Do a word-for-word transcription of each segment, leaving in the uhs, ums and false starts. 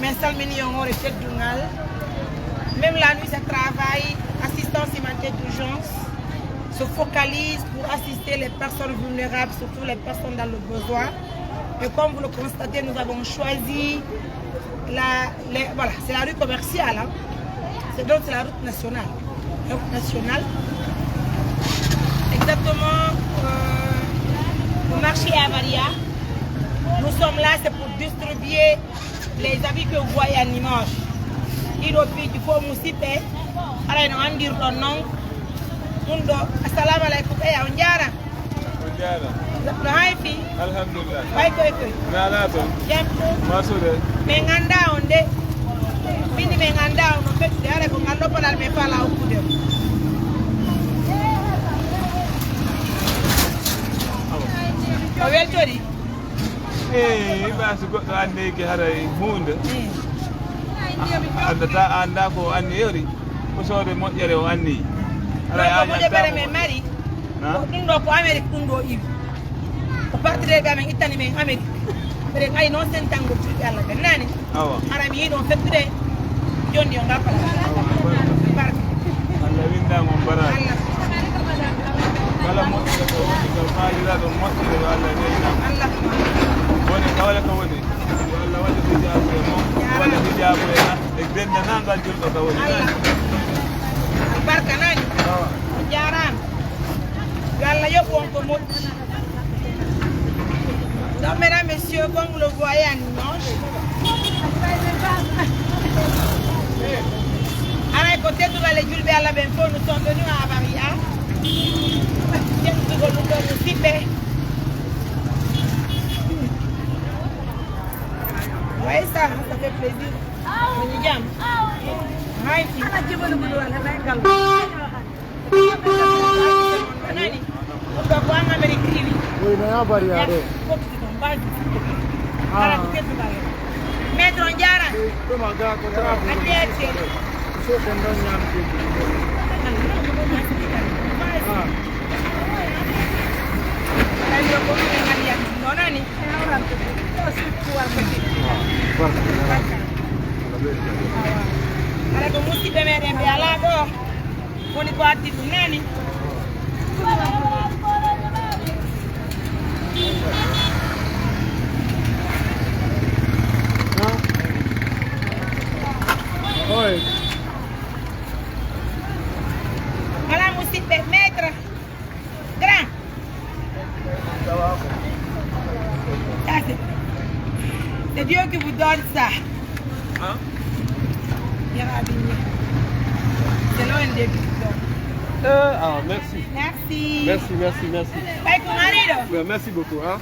Min salmini on hoore teddungal. Même la nuit, ça travaille. Assistance humanitaire d'urgence se focalise pour assister les personnes vulnérables, surtout les personnes dans le besoin. Et comme vous le constatez, nous avons choisi la, les- voilà, c'est la rue commerciale, hein. C'est donc c'est la route nationale. La route nationale. Exactement, euh, au marché Avaria. Nous sommes là, c'est pour distribuer les habits que vous voyez en image. Ɗiɗo piiji fof musidɓe, haray no anndirɗon noon. Ɗum ɗo, assalamu aleykum, eya, on njaara. On njaara. No hay fi? Alhamdulillah. Way koy koy. Naala toon. Jam ɗum. Masude. Min ngannda on de. Min min ngannda on no fettude, haray ko ngal ɗo palal min faala hokkude on. O weltori. Eyi, ba so goɗɗo anndeyke haray huunde. A anndataa, a anndaa ko o anniyori. Ko soode moƴƴere o anniyi. Haray ɗum ko moƴƴere men mari. Ko ɗum ɗo ko Amérique ɗum ɗo iwi. Ko partenaire ɓe amen ittani men Amérique. Mbeɗen ari noon sentangol julɓe Allah ɓen naani. Awa. Hara mi yiɗi on fettude. Jonni yo ngal pala. Awa, barka. Barka. Allah winda mon baraka. Allah. Kala moƴƴere ko woni ko faaliraɗo moƴƴere yo Allah reyna. Allah. Woni kawle ko woni. Yo Allah waɗu hijaabu e mon. Waɗa hijaabu e an. E denndaangal julɗo ka woni. Allah. Barka naani. Awa. On jaaraama. Yo Allah yoɓu on ko moƴƴi. Donc, mesdames, messieurs, comme vous le voyez en image, haray ko teddungal e julɓe Allah ɓen fof, nous sommes venus à Avaria. Teddugol ɗum ɗo musidɓe. Way ça, ça fait plaisir. Woni jam. Hay si. Nani? Ɗo ko an Amérique iwi. Oui, mais a bari a ɗo. Fof ko ɗon, basi. Ah. Kala ko teddungal. Maître, on jaaraama. Ɗum a ga ko tra. A jeeje. So ko ɗon ñaamde. Ah. Ay, yo ko ɗum en nani yalti. No nani? Ah, barka. Barka. Awa. Hara ko musidɓe meɗen ɓe alaa ɗo. Woni ko addi ɗum nani? Oy. Voilà, musidɓe, maître, grand. Ça, c'est, c'est Dieu qui vous donne ça. Hein? C'est l'O N D qui vous donne. Euh, ah, merci. Merci. Merci, merci, merci. Bye, Kumarido. Ouais, merci beaucoup, hein.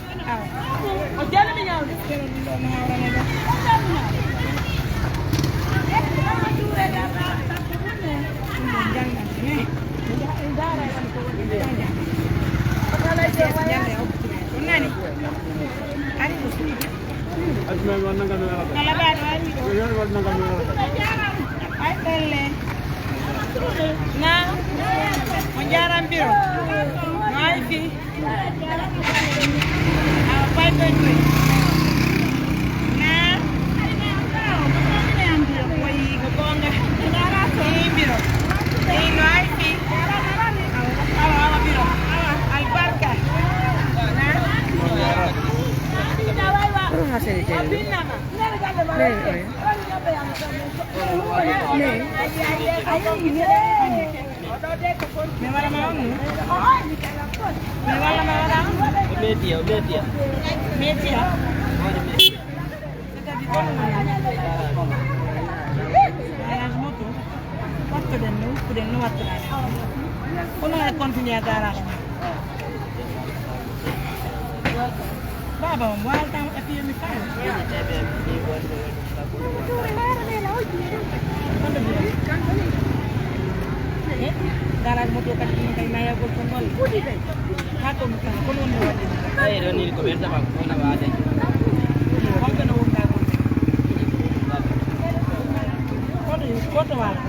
Ay, pelle. Na, on jaaraama biro. No ay fi. Awa, pay, pay, pay. Na? Wayi ko goonga. Eyi, mbiro. Eyi, no ay fi. Awa, awa, awa, mbiro. Awa, albarka. Na? Ɗum hasini tee. Eyi, eyi. Eyi. Mi walla ma on? Mi walla ma wala on? O media, o media. Media? Woni media. Garage moto. Wattoɗen no, uppuɗen no wattoɗaa. Kono e continuer garage ma. Baba, on waalata e piyo mi faami. Kono ɗum. Eh, garage moto kadi ɗum kay nayagol ko ngol. Ha ko mi kala, kono on waɗi. Ay, ɗon ni ko ɓen tama ko na waade. Honɓe no wonda gol. Kono koto wala.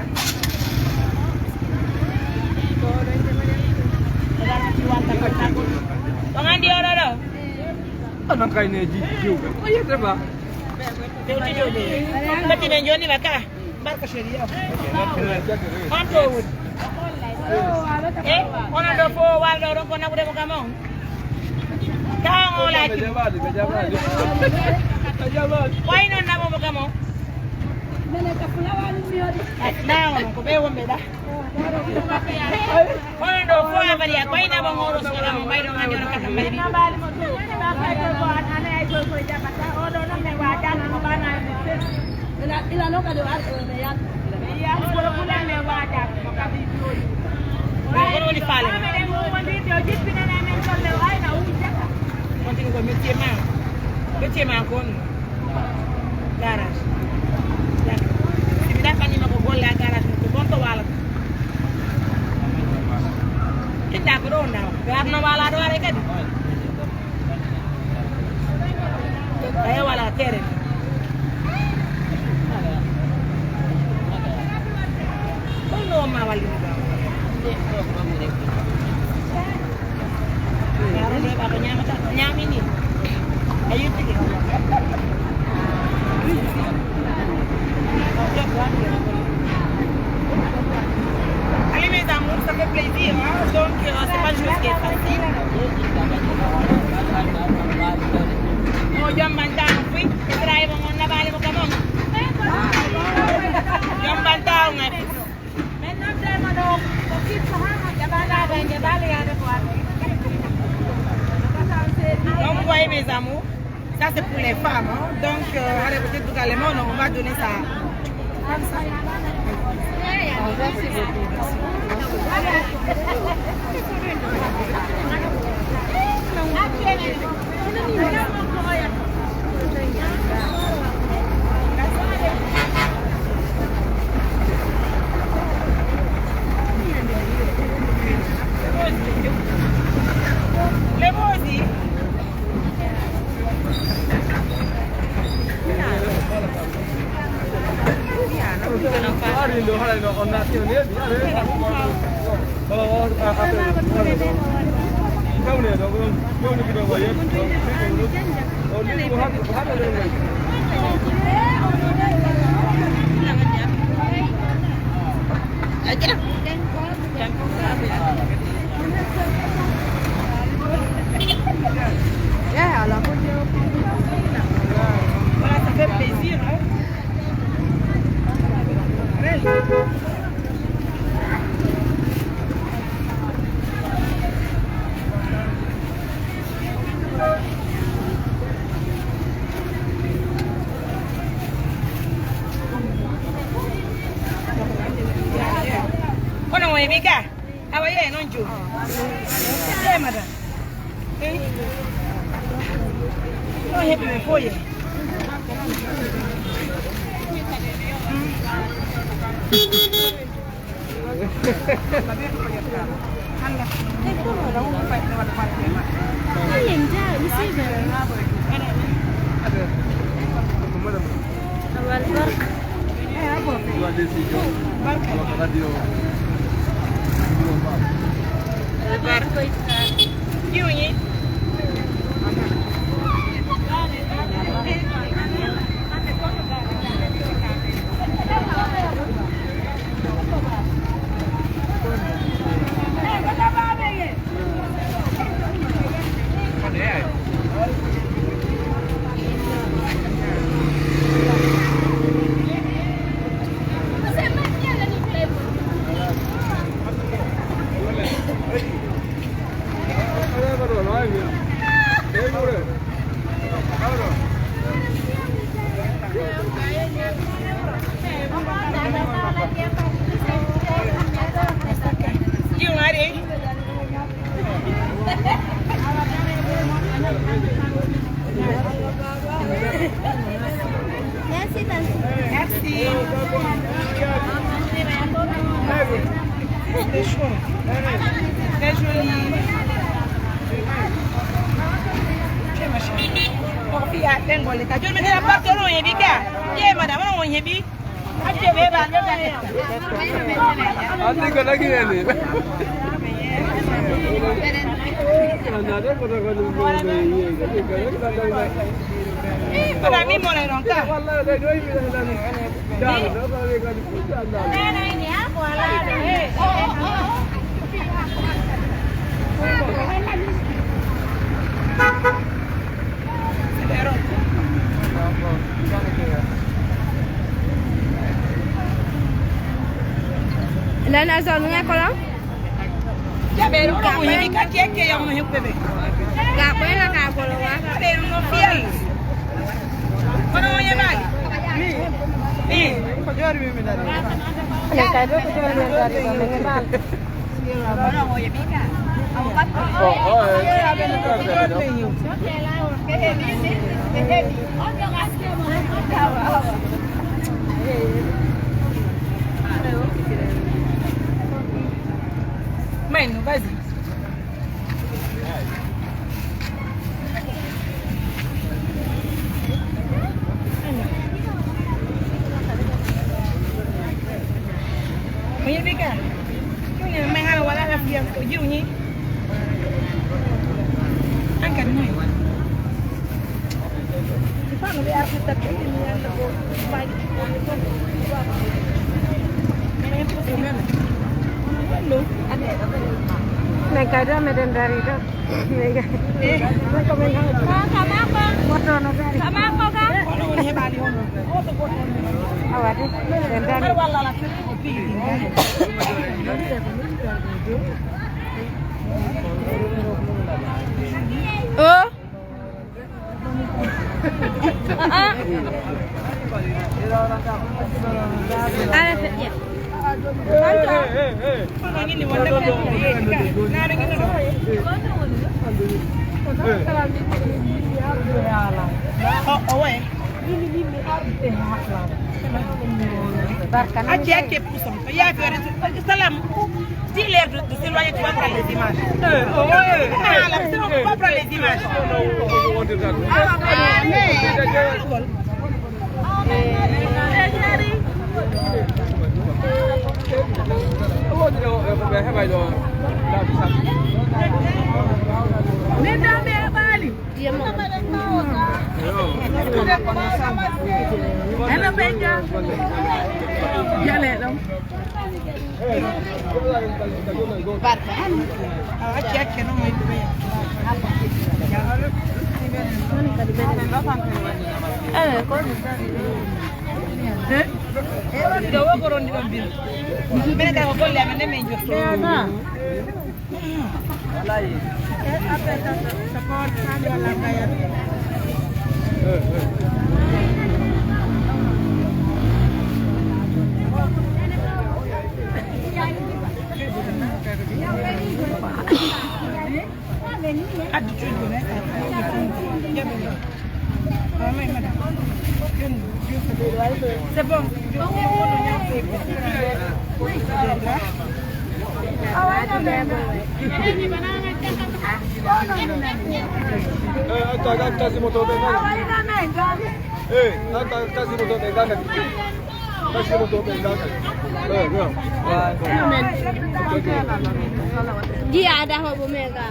On andi oɗo ɗo? Onon kay ne jiiɗi jiwɓe. O yiyete ba. Hewti jooɗi. Ngati ɓe joni ɓe ka. Barka chéri. On to woni. E, onon ɗo fof waalɗo ɗon ko naɓude mo kam on. Tawa o laaki. Way noon naɓo mo kam on. Ay, na onon ko ɓe wonɓe ɗa. Onon ɗo fof a bari a koyna mo ngoro sona mo mbayɗo ngani ono kata mbayɗi. Ila no kadi o ar o ne yar. Ko woni faale. Kontini ko métier ma. Métier ma ko on. Garage. Si mi ɗaɓɓanima ko golle a garage mo ko bonto waalata. Inda ko ɗo ndawa ɓe arno waala ɗo are kadi. Aye wala tere. Holno ma wallini ba. Aro nde ɓato ñamata ñamini. A yirtike. Allez mes amours, ça fait plaisir, hein? Donc euh, c'est pas une chose qui est facile. Mo jombantaano fuy Ibrahima mon naɓaali mo kamon. Jombantaao ngal. Donc, vous voyez, mes amours, ça c'est pour les femmes, hein. Donc, euh, allez, peut-être vous allez, on va donner ça. Voilà, ça fait plaisir, hein. Kono mo heɓi ka awa yee noon jooni. Yee madame. Ɗo heɓi ɓe fof yee. Barka. Barka. Jiw nga de. Merci, tante. Merci. C'est chaud. Très joli. Chez ma chérie. Ko fiya ɓe golle ka. Joni mi nana patron e ɓi ka. Ye madame on heɓi. Andi ko lagi yani. Anda de ko ko ni ko ni ko. Para mí, moleronca. Lana zone nga kono? Jaɓeeru ɗo mo yimi ka kekke yawno heɓɓe ɓe. Ga koyna ka golo wa. Jaɓeeru no fiyal. Kono o yeɓaali. Ni. Ko joori mi mi dari. Ne kay do ko joori mi dari ko mi mal. Mano, vas-y. Oye, pica. Yo ne me hago la la fiesta, yo ni. Anka ni. Fano be artista ke ni anda ko. Men kadi meɗen dari ɗo. Awa de, en dari. Oh. Acce, acce, puissant. Il y a que salam. Dis-leur de, de s'éloigner, tu vas prendre les images. Ah, là, sinon, on va prendre les images. Ah, mais, C'est bon. Eh, attends, attends, c'est mon tour. Eh, attends, attends, c'est mon tour. Jiya ada hobo mega.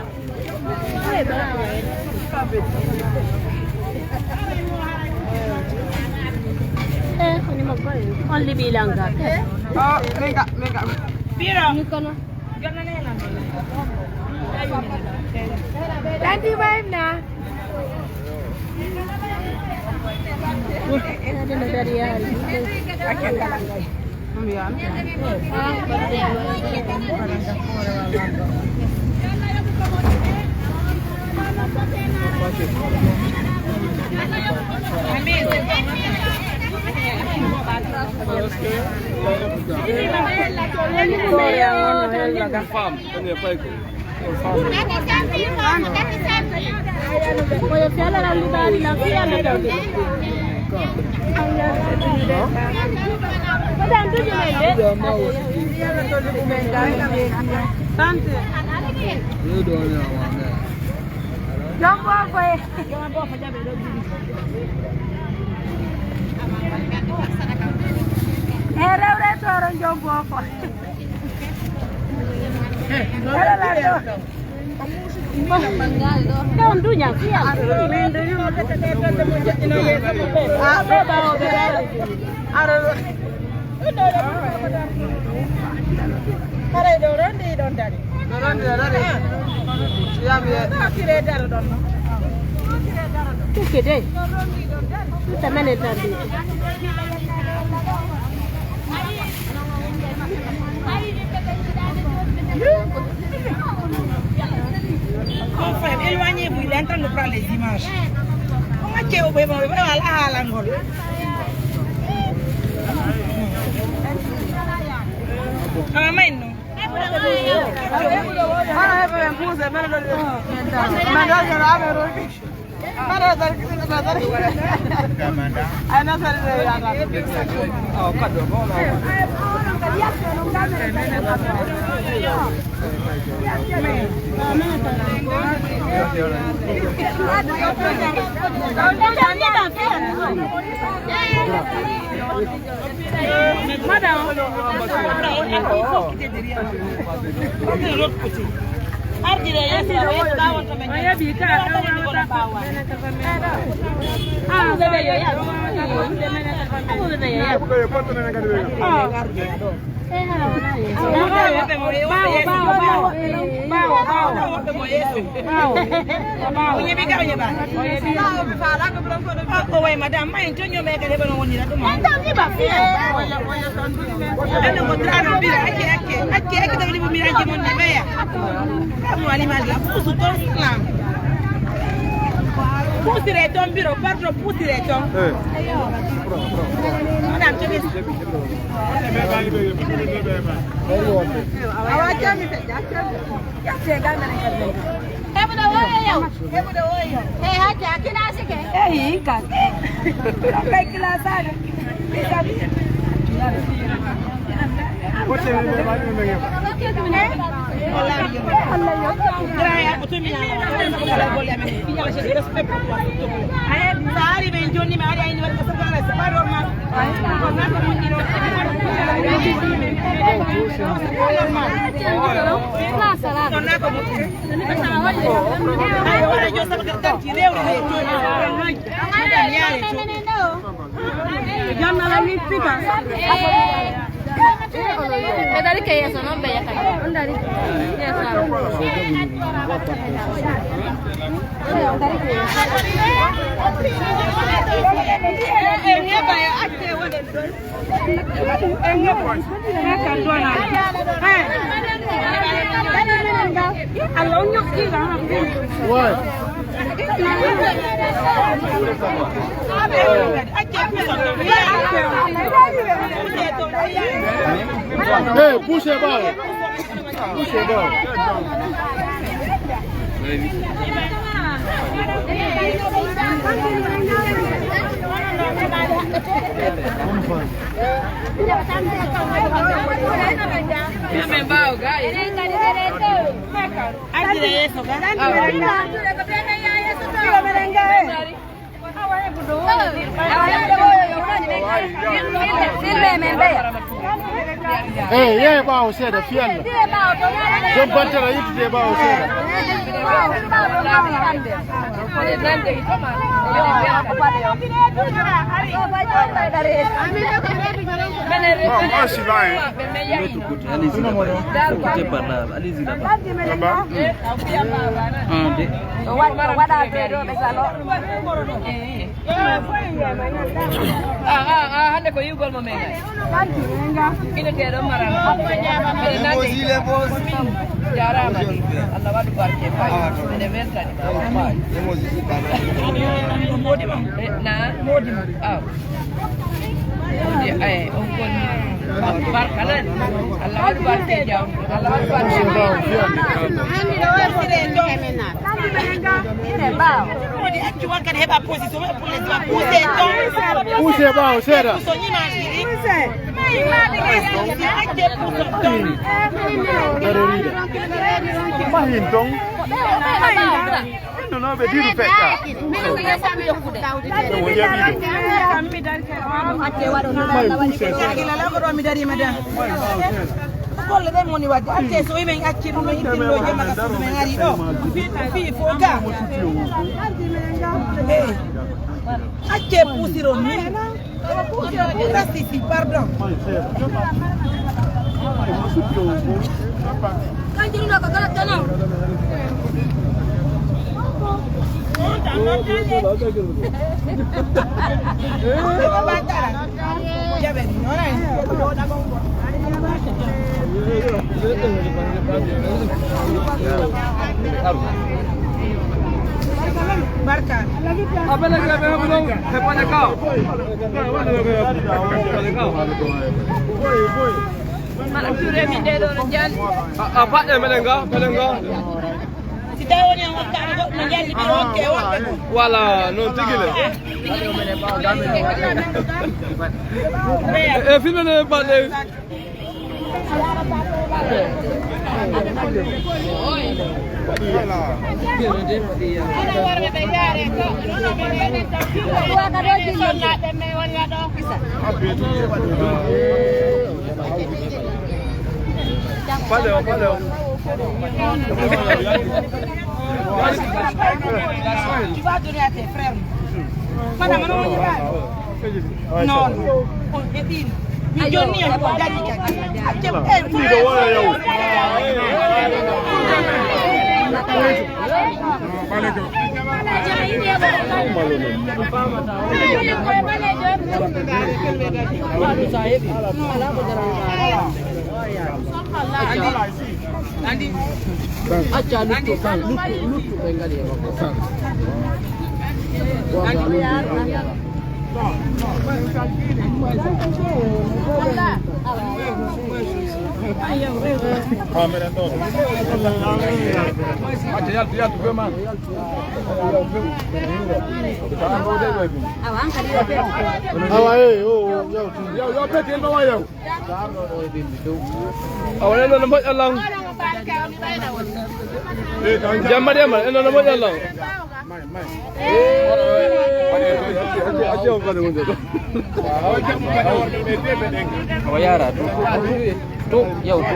Eh, koni mo goy. On libi langa. Ah, mega, mega. Pira. Ni kono. Tanti vibe na. Femme. Oyo fiyala la libaali la fiyala tawde. Ko dan tuji men de. Sante. Jom bofo e. E rewre toro jom bofo. Ala la do. Ɗon duña fiyal. Ah, ɓe ɓawo ɓe dara. Ara ɗo. Haray ɗo rondi ɗon dari. Ɗo rondi ɗo dari. Yam ye. Ɗo kire daro ɗon no. Ɗo kire daro ɗon. Ɗo rondi ɗon dari. Ɗo tamane tambi. Mon frère, éloignez-vous, il est en train de prendre les images. On a que au bébé, on va à la langue. Ah, maman, non. Madame, on est de l'autre côté. Ardire yeeso, yeeso ɓaawo to men. On yaɓi ka, ka wawata. Ah, bébé yo yaɓ. Bébé yo yaɓ. Ah. Ɓaawo, ɓaawo, ɓaawo. Ɓaawo, ɓaawo. Ɓaawo. Ɓaawo. O yeɓi ka, o yeɓaani. O yeɓi. Ah, o way, madame, ma en coño me kadi ɓe no wonira ɗum. En tan iba fiya. Ene ko drano bira, acce, acce, acce, acce, tawli mo mira je mon ni meya. Kamu alimaj la pusu ton slam. Pusire ton biro, pardon, pusire ton. Eh. Madame, chemise. Awa jami fe, jami. Heɓude woyo yow. Heɓude woyo yow. Hey, hajja, kila sike. Hey, kan. Kan kila sare. Sa ari ɓen jonni mi ari ayni waɗi ko sabala c'est pas normal. Ko nako moƴƴino. C'est pas normal. Ko nako moƴƴino. Ayo waɗa jo sabaka tanti rewre ne joni. Madame yare to. Jonnala ni fika. Ɓe dari ke yeeso noon ɓe yahata. On dari yeeso. En heɓa e acce wonen ɗon. En heɓa. Haka dona. Eh. Allah on yokkira. Way. Hey, pousse ɓaawo. Pousse ɓaawo. Ɓaawo, guys. Ardire yeeso ga. Eyi, yehi ɓaawo seeɗa, fiyalla. Joom bantara yittude ɓaawo seeɗa. Bon, moi, je suis là, hein. Allez-y là-bas. Écoutez par là, allez-y là-bas. Là-bas? Un, deux. Waɗa to rewɓe salon. Ah, ah, ah, hannde ko yiwgol mo men. Ina teɗo maral. Ene nande. Jarama. Allah waɗu barke. Ene weltani. Modi mo. Eh, na. Modi mo. Ah. Modi, eh, on kon. Barka lan. Allah waɗu barke jam. Allah waɗu barke jam. Ine ɓaawo. Modi accu wan kadi heɓa position. Pousse ton. Pousse ɓaawo seeɗa. Pousse ton image ɗiɗi. Pousse. Acce pousse ton. Daroriɗo. Mahin ton. Inno no ɓe diru feƴƴa. Ɗum o yaɓiɗo. Mahi pousse seeɗa. Mahi ɓaawo seeɗa. Golle ɗen woni waɗde. Acce so imen acci ɗum, men ittinno jemma ka suudu men ari ɗo. Fii fo ga. Eh. Acce pusiron ni. Raciste, pardon. Kanjum ɗo ko kala tan. Jaɓen, non? Barka. Madame Touré, min ɗee ɗoo no jaalii. A, a paɗɗe meɗen ga, meɗen ga. Si tawi woni on hokkaama goɗɗo no jaalii, ɓe hokke, hokke ko. Voilà, noon tigi le. E, e filme ne paɗɗe. Pale o, pale o. Tu vas donner à tes frères. Madame, non, on y va. Non, non. On est une. Mi jonni en ko dari kadi. Acce en. Ɗiɗo wona yaw. Acca luttu, luttu, luttu, ɓe ngari e makko. Acca yaltu, yaltu, vraiment. Awa, eh, yo, yo, yo, yo, pete, en ɗo wa yaw. Awa, en ɗo no moƴƴa lan. Jamma de ma, en ɗo no moƴƴa lan. Awa yara, to, to, yaw, to.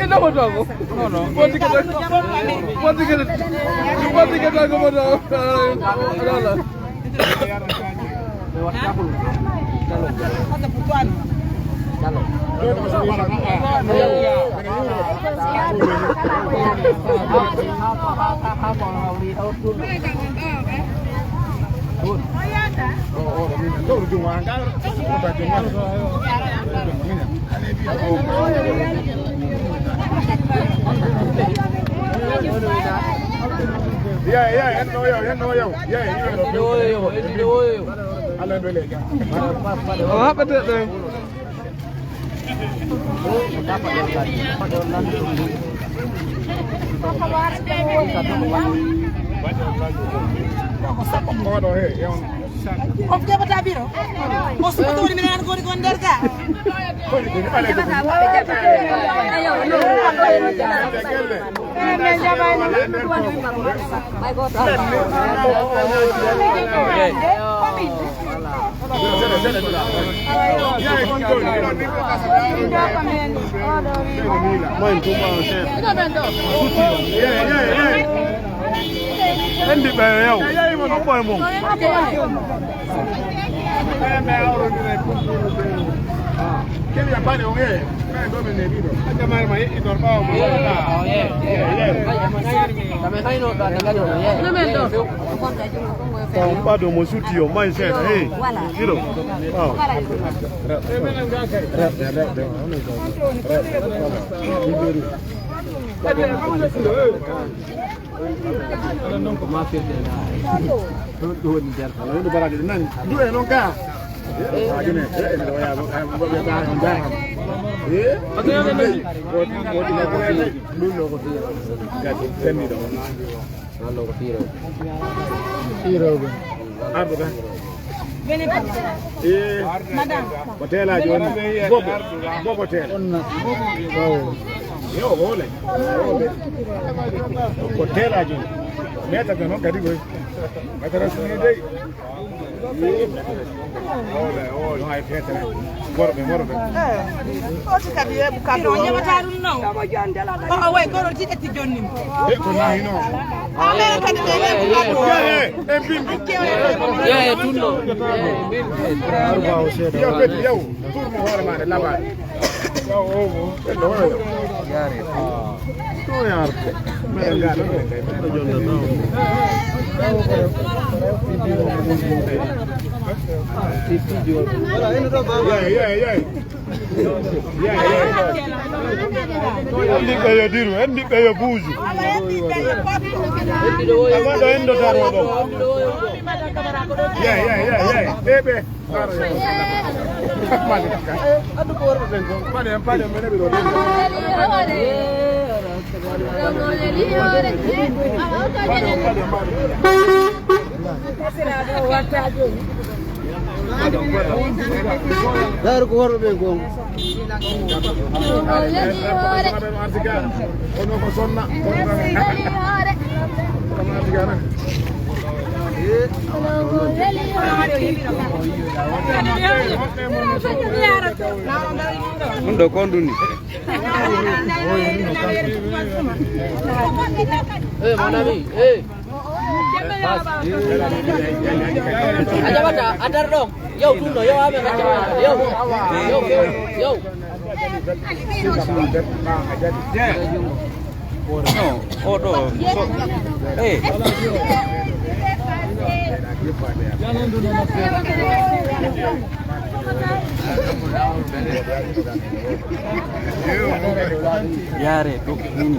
En ɗo moƴƴa ko. Non, non. Wonti ke, wonti ke, wonti ke ko moƴƴa. Ala, ala. Yeah, yeah, en no yaw, en no yaw. Yeah, you know. Ala mbele. O haɓete ɗen. Ko sappo ko waɗo he, e on. On jaɓata biro? Mo suɓata woni minen an goni gon nder ga. Endi ɓe yaw. Ɗum ɓoye mum. Kenya pale ongee. Ɗum ɓaɗo mo suti yo, may seeɗa, hey. Kilo. Waaw. Ɗum woni nder kala. Woni baraji ɗi nani. Duwe noon ka. Ajine, eh, ene waya, eh, mboɓe ta on jarama. Eh, wodi, wodi, wodi, ɗum ɗo ko fiiro. Gati, senni ɗo. Ɗum ɗo ko fiiro. Fiiro ɗum. Arɗo tan. Eh, madame. Ko teelaaji on. Bobo, bobo teel. Yo, hoole. Ko teelaaji on. Metata noon kadi koy. Metata sini dey. Worɓe, worɓe. Eh, oti kadi yeeɓu kadi o. Ino ƴeɓata ɗum noon. Omo ƴeɓata ɗum noon. O, o wayi kono tiɗati jonni mo. E ko nahi noon. Amen kadi ɓe yeeɓu kadi o. Yehe, e bimbi. Yehe, tunno. Yehe, bimbi. Yaw, Peti, yaw. Turmo hoore ma nde labaɗo. En ndiɓɓe yo diru, en ndiɓɓe yo buuju. Amaɗo en do daro ɗo. Yeey, yeey, yeey, yeey. Ɓe, ɓe. Daaro ko worɓe ɓen gonga. Kono ko sonna. Ɗum ɗo ko nduni. Eh, mon ami, eh. A jaɓata, a dar ɗo. Yow, ɗum ɗo, yow, amen, a jaɓata. Yow, yow, yow. Non, oɗo, so, eh. Yaare to, min.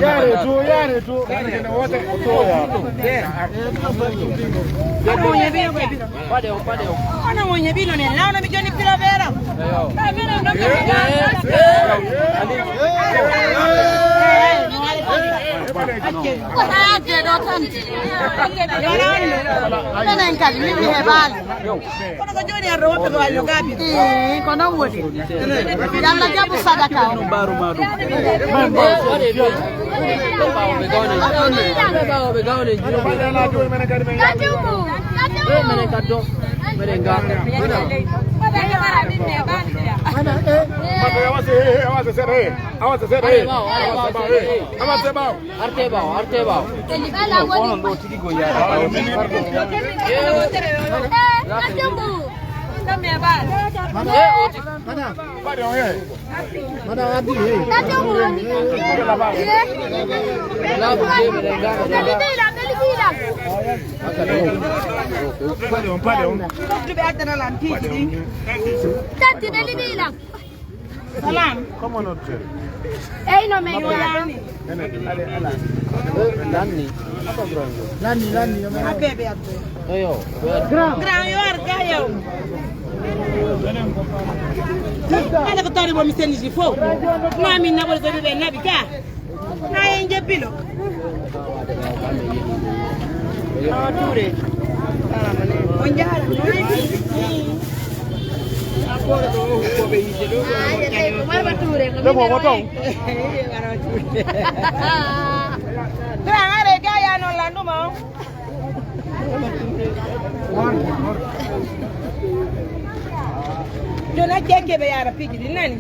Yaare to, yaare to. Paɗe o, paɗe o. Onon on heɓino nen, lawno mi joni pila beera. Eyo. Ka minen ɗo mi Ko haajde ɗo tan. Minen kadi, min mi heɓaali. Kono ko jooni arɗo woɓɓe ko wañno gaabi. Ii, ko noon woni. Yalla jaɓu sadaka o. Ɓaawo ɓe gawne. Ɓaawo ɓe gawne. Menen kaddo. Menen ga. Awa se, awa se, awa se. Awa se, awa se. Awa se, awa se. Arte ɓaawo, arte ɓaawo. Onon ɗo tigi go yaara. Madame, madame, addi, hey. Paɗe on, paɗe on. Tatti ɓe liɓi lam. Salam. Comment on appelle? Eyyi, no men lanni. Lanni. Lanni, lanni, no men. Abebe, abebe. Eyo. Grand. Grand, yo ar ga yow. Kala ko tawde mo mi senndi fof. Ma min naɓol ko ɓe naɓi ka. Haa en njebbilo. Awa Touré. On njaara. Apoore ɗo hukkoɓe yiide ɗo. Marba Touré. Ɗo mo mo taw. Grand are ga ya noon landuma on. Joni acce acce ɓe yaara piiji ɗi nani.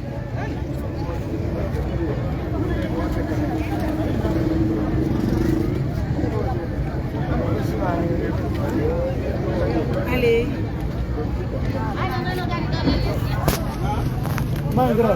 Allez. Mangra.